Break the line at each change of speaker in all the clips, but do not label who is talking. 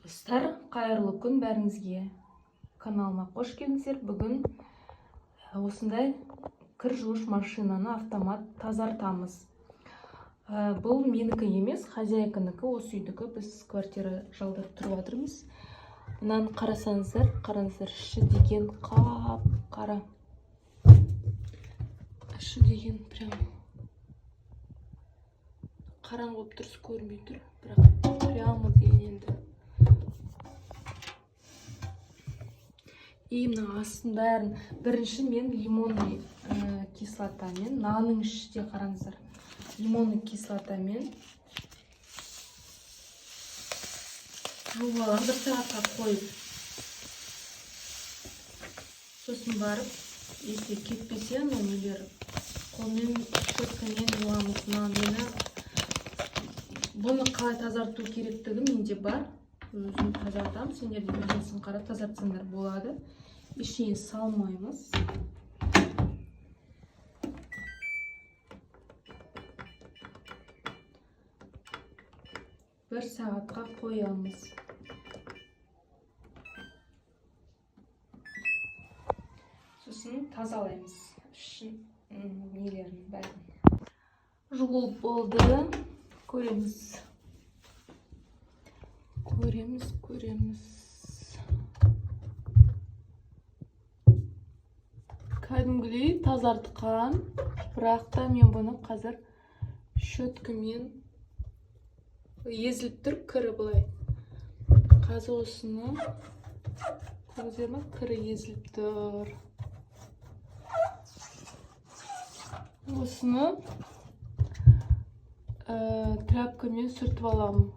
Достар, қайырлы күн бәріңізге! Каналыма қош келдіңіздер. Бүгін осындай кір жуғыш машинаны автомат тазартамыз. Бұл менікі емес, хозяйканікі, осы үйдікі. Біз квартира жалдап тұрып жатырмыз. Мынаны қарасаңыздар, қараңыздар, іші деген қап қара, іші деген прям қараңғы болып дұрыс көрінбей тұр, бірақ прямо деген енді. И мына астын бәрін бірінші мен лимонный кислотамен, мынаның іші де, қараңыздар, лимонный кислотамен жуып аламын бір сағатқа қойып. Сосын барып, если кетпесе анау нелер, қолмен щеткамен жуамыз. Мына мені бұны қалай тазарту керектігі менде бар, өзім тазартамын. Сендер де видеосын қарап тазартсаңдар болады. Ештеңе салмаймыз. Бір сағатқа қоямыз. Сосын тазалаймыз ішін, нелерін бәрін. Жуылып болды. Көреміз, көреміз, көреміз. Кәдімгідей тазартқан, бірақ та мен бұны қазір щеткамен, езіліп тұр кірі былай. Қазір осыны көрдіңіздер ма, кірі езіліп тұр. Осыны тряпкамен сүртіп аламын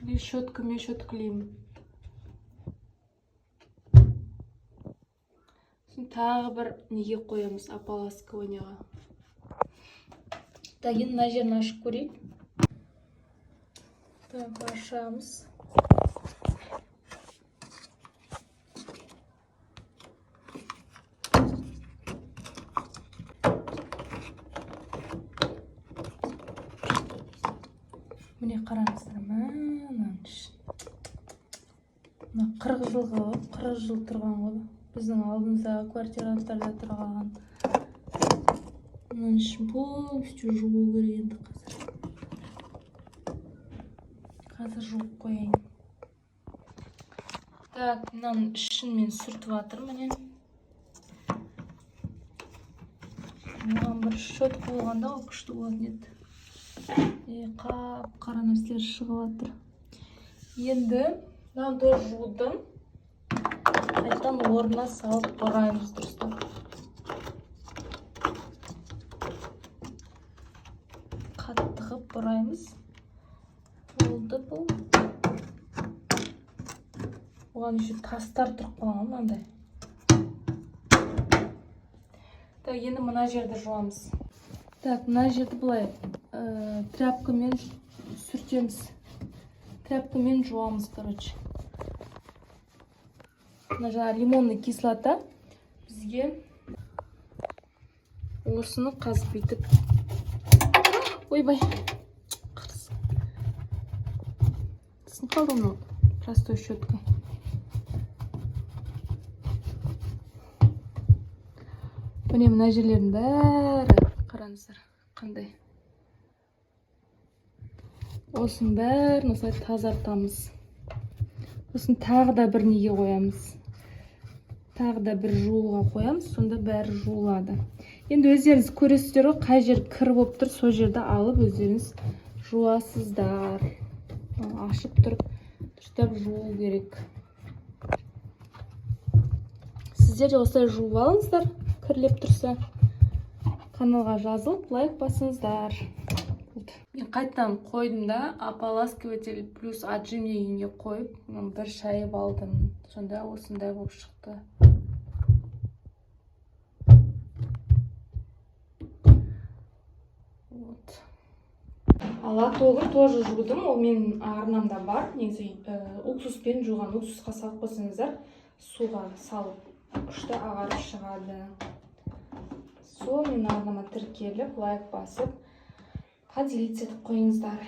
или щеткамен щеткалеймін. Сосын тағы бір неге қоямыз, ополаскиванияға. Так, енді мына жерін ашып көрейік. Так, ашамыз. Міне, қараңыздар, мынаның ішін. Мына 40 жылғы, 40 жыл тұрған ғой, біздің алдымыздағы квартиранттарда тұрған. Мынаның ішін полностью жуу керек енді. Қазір жуып қояйын. Так, мынаның ішін мен сүртіп жатырмын. Міне, маған бір щетка болғанда, ол күшті болатын еді. И қап қара нәрселер шығып жатыр. Енді мынаны тоже жудым. Қайтадан орнына салып бұраймыз дұрыстап, қатты қылып бұраймыз. Болды бұл. Оған еще тастар тұрып қалған ғой мынандай. Так, енді мына жерді жуамыз. Так, мына жерді былай тряпкамен сүртеміз, тряпкамен жуамыз. Короче, мына жаңағы лимонный кислота бізге. Осыны қазір бүйтіп, ойбай, қарсы сынып қалды мынау простой щетка. Міне, мына жерлердің бәрі, қараңыздар, қандай. Осының бәрін осылай тазартамыз. Сосын тағы да бір неге қоямыз, тағы да бір жууға қоямыз. Сонда бәрі жуылады. Енді өздеріңіз көресіздер ғой, қай жер кір болып тұр, сол жерді алып өздеріңіз жуасыздар. Ашып тұрып дұрыстап жуу керек. Сіздер де осылай жуып алыңыздар кірлеп тұрса. Каналға жазылып, лайк басыңыздар. Болды. Мен қайтадан қойдым да, ополаскиватель плюс отжим дегенге қойып, бір шайып алдым. Сонда осындай болып шықты. Вот. Лотогын тоже жудым, ол менің арнамда бар негізі. Уксуспен жуған, уксусқа салып қойсаңыздар, суға салып, күшті ағарып шығады. Сол менің арнама тіркеліп, лайк басып, поделиться етіп қойыңыздар.